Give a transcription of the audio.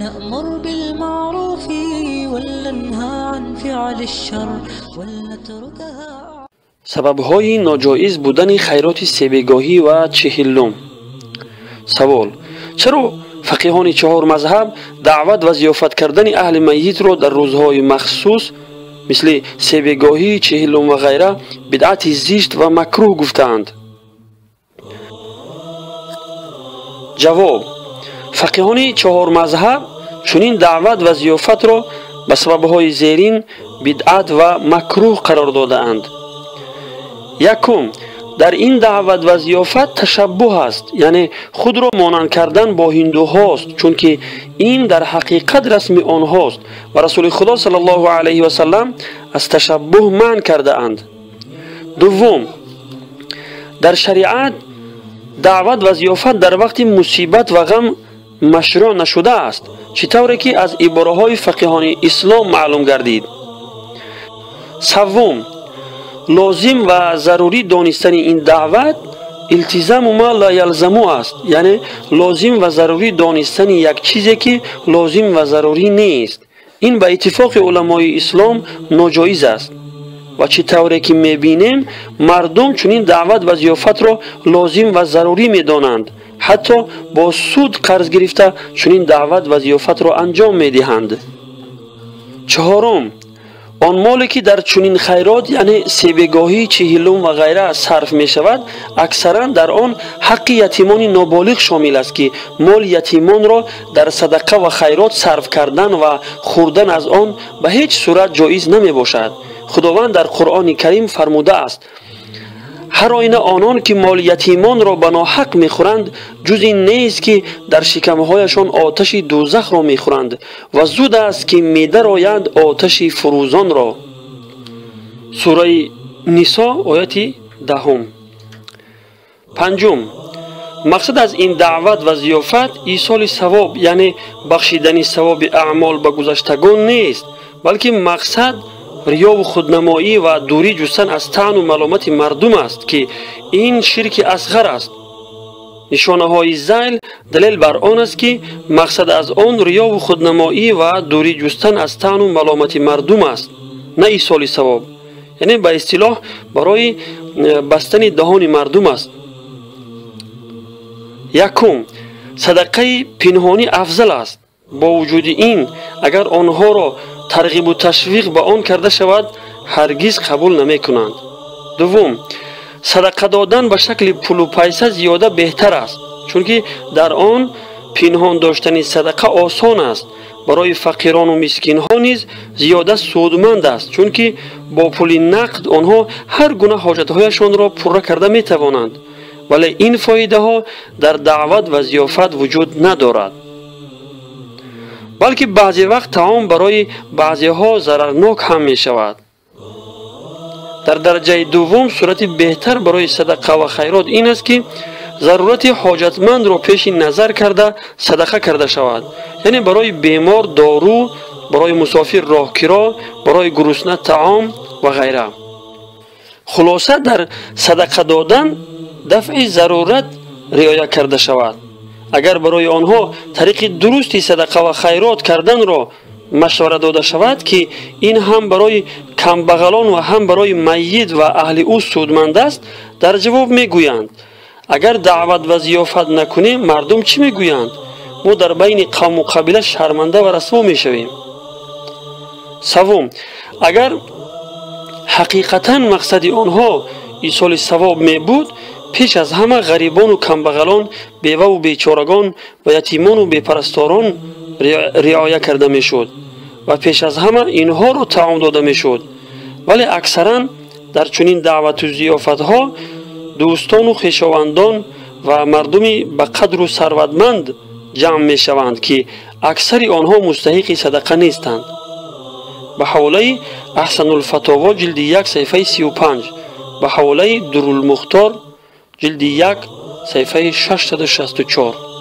ولنأمر بالمعروف ولننهى عن فعل الشر ولنتركها. Сабабҳои ноҷоиз будани хайроти себегоҳӣ ва чеҳиллум. Савол: чаро фақиҳони чаҳор мазҳаб даъват ва зиёфат кардани аҳли майитро дар рӯзҳои махсус мисли себегоҳӣ, чеҳиллум ва ғайра бидъати зишт ва макрӯҳ гуфтаанд? Ҷавоб: фақиҳони чаҳор мазҳаб чунин даъват ва зиёфатро ба сабабҳои зерин бидъат ва макрӯҳ қарор додаанд. Якум, дар ин даъват ва зиёфат ташаббуҳ аст, яъне худро монанд кардан бо ҳиндуҳост, чунки ин дар ҳақиқат расми онҳост ва Расули Худо саллаллоҳу алайҳи васаллам аз ташаббуҳ манъ кардаанд. Дуввум, дар шариат даъват ва зиёфат дар вақти мусибат ва ғам машрӯъ нашудааст, чӣ тавре ки аз ибораҳои фақиҳони ислом маълум гардид. Саввум, лозим ва зарурӣ донистани ин даъват илтизаму ма ла ялзаму аст, яъне лозим ва зарурӣ донистани як чизе ки лозим ва зарурӣ нест. Ин ба иттифоқи уламои ислом ноҷоиз аст ва чӣ тавре ки мебинем, мардум чунин даъват ва зиёфатро лозим ва зарурӣ медонанд, ҳатто бо суд қарз гирифта чунин даъват ва зиёфатро анҷом медиҳанд. Чаҳорум, он моле ки дар чунин хайрот, яъне себегоҳӣ, чеҳилум ва ғайра сарф мешавад, аксаран дар он ҳаққи ятимони ноболиғ шомил аст, ки моли ятимонро дар садақа ва хайрот сарф кардан ва хӯрдан аз он ба ҳеҷ сурат ҷоиз намебошад. Худованд дар Қуръони Карим фармудааст: ҳар оина онон ки моли ятимонро ба ноҳақ мехӯранд, ҷуз ин нест ки дар шикамҳояшон оташи дӯзахро мехӯранд ва зуд аст ки медароянд оташи фурӯзонро. Сураи Нисо, ояти 10. Панҷум, мақсад аз ин даъват ва зиёфат исоли савоб, яъне бахшидани савоби аъмол ба гузаштагон нест, балки мақсад риёву худнамоӣ ва дурӣ ҷустан аз таъну маломати мардум аст, ки ин ширки асғар аст. Нишонаҳои зайл далел бар он аст, ки мақсад аз он риёву худнамоӣ ва дурӣ ҷустан аз таъну маломати мардум аст, на исоли савоб, яъне ба истилоҳ барои бастани даҳони мардум аст. Якум, садақаи пинҳонӣ афзал аст. Бо вуҷуди ин, агар онҳоро тарғибу ташвиқ ба он карда шавад, ҳаргиз қабул намекунанд. Дуввум, садақа додан ба шакли пулу пайса зиёда беҳтар аст, чунки дар он пинҳон доштани садақа осон аст. Барои фақирону мискинҳо низ зиёда судманд аст, чунки бо пули нақд онҳо ҳар гуна ҳоҷатҳояшонро пурра карда метавонанд, вале ин фоидаҳо дар даъват ва зиёфат вуҷуд надорад, балки баъзе вақт таом барои баъзеҳо зарарнок ҳам мешавад. Дар дараҷаи дуввум, сурати беҳтар барои садақа ва хайрот ин аст, ки зарурати ҳоҷатмандро пеши назар карда садақа карда шавад, яъне барои бемор дору, барои мусофир роҳкиро, барои гурусна таом ва ғайра. Хулоса, дар садақа додан дафъи зарурат риоя карда шавад. Агар барои онҳо тариқи дурусти садақа ва хайрот карданро машвара дода шавад, ки ин ҳам барои камбағалон ва ҳам барои майит ва аҳли ӯ судманд аст, дар ҷавоб мегӯянд: агар даъват ва зиёфат накунем, мардум чӣ мегӯянд? Мо дар байни қавму қабила шарманда ва расво мешавем. Саввум, агар ҳақиқатан мақсади онҳо исоли савоб мебуд, пеш аз ҳама ғарибону камбағалон, беваву бечорагон ва ятимону бепарасторон риоя карда мешуд ва пеш аз ҳама инҳоро таом дода мешуд. Вале аксаран дар чунин даъвату зиёфатҳо дӯстону хешовандон ва мардуми ба қадру сарватманд ҷамъ мешаванд, ки аксари онҳо мустаҳиқи садақа нестанд. Ба ҳаволаи Аҳсанулфатово, ҷилди 1, саҳифаи 35, ба ҳаволаи Дурулмухтор, ҷилди 1, саҳифаи 664.